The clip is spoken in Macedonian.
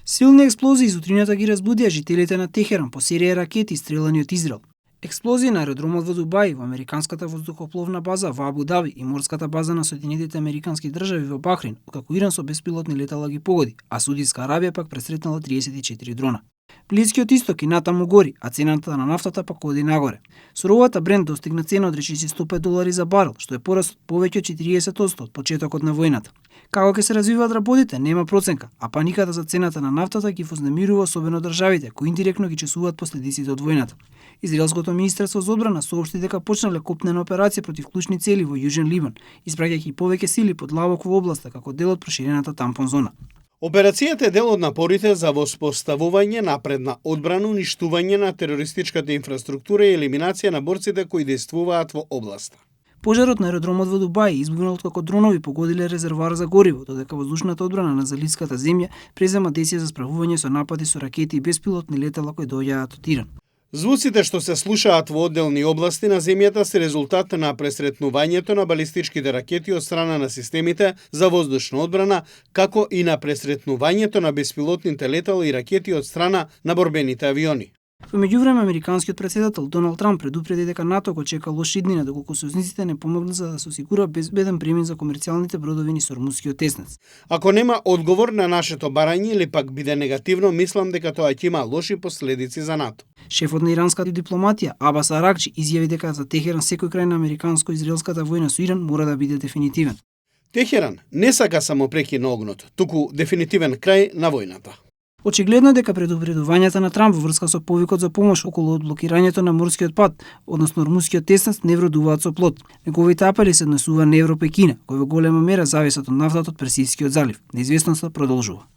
Силни експлозии зутрината ги разбудија жителите на Техеран по серија ракети стрелани од Израел. Експлозии на аеродромот во Дубај, во американската воздухопловна база во Абу Даби и морската база на Соединетите американски држави во Бахрин, откако Иран со беспилотни летала ги погоди, а Саудитска Арабија пак пресретнала 34 дрона. Блискиот исток и натаму гори, а цената на нафтата пак оди нагоре. Суровата Брент достигна цена од речиси $105 за барел, што е пораст од повеќе од 40% од почетокот на војната. Како ќе се развиваат работите, нема проценка, а паниката за цената на нафтата ги вознемирува особено државите, кои индиректно ги чувствуваат последиците од војната. Израелското министерство за одбрана соопшти дека почнале копнена операција против клучни цели во Јужен Либан, испраќајќи повеќе сили под Лавок во областа како дел од проширената тампон зона. Операцијата е дел од напорите за воспоставување напредна одбрана, уништување на терористичката инфраструктура и елиминација на борците кои действуваат во областа. Пожарот на аеродромот во Дубај избувнал откако дронови погодиле резервоар за гориво, додека воздушната одбрана на заливската земја презема действија за справување со напади со ракети и беспилотни летала кои доаѓаат од Иран. Звуците што се слушаат во одделни области на земјата се резултат на пресретнувањето на балистичките ракети од страна на системите за воздушна одбрана, како и на пресретнувањето на беспилотните летала и ракети од страна на борбените авиони. Во меѓувреме, американскиот председател Доналд Трамп предупреди дека НАТО го чека лош иднина доколку сојузниците не помогнат за да се осигура безбеден премин за комерцијалните бродови низ Ормускиот теснец. Ако нема одговор на нашето барање или пак биде негативно, мислам дека тоа ќе има лоши последици за НАТО. Шефот на иранската дипломатија Абас Аракчи изјави дека за Техеран секој крај на американско-израелската војна со Иран мора да биде дефинитивен. Техеран не сака само прекин на огнот, туку дефинитивен крај на војната. Очигледно дека предупредувањата на Трамп во врска со повикот за помош околу блокирањето на морскиот пат, односно Ормускиот теснец, не вродуваат со плод. Неговите апели се однесува на Европа и Кина, кои во голема мера зависат од нафтата од Персискиот залив. Неизвестноста продолжува.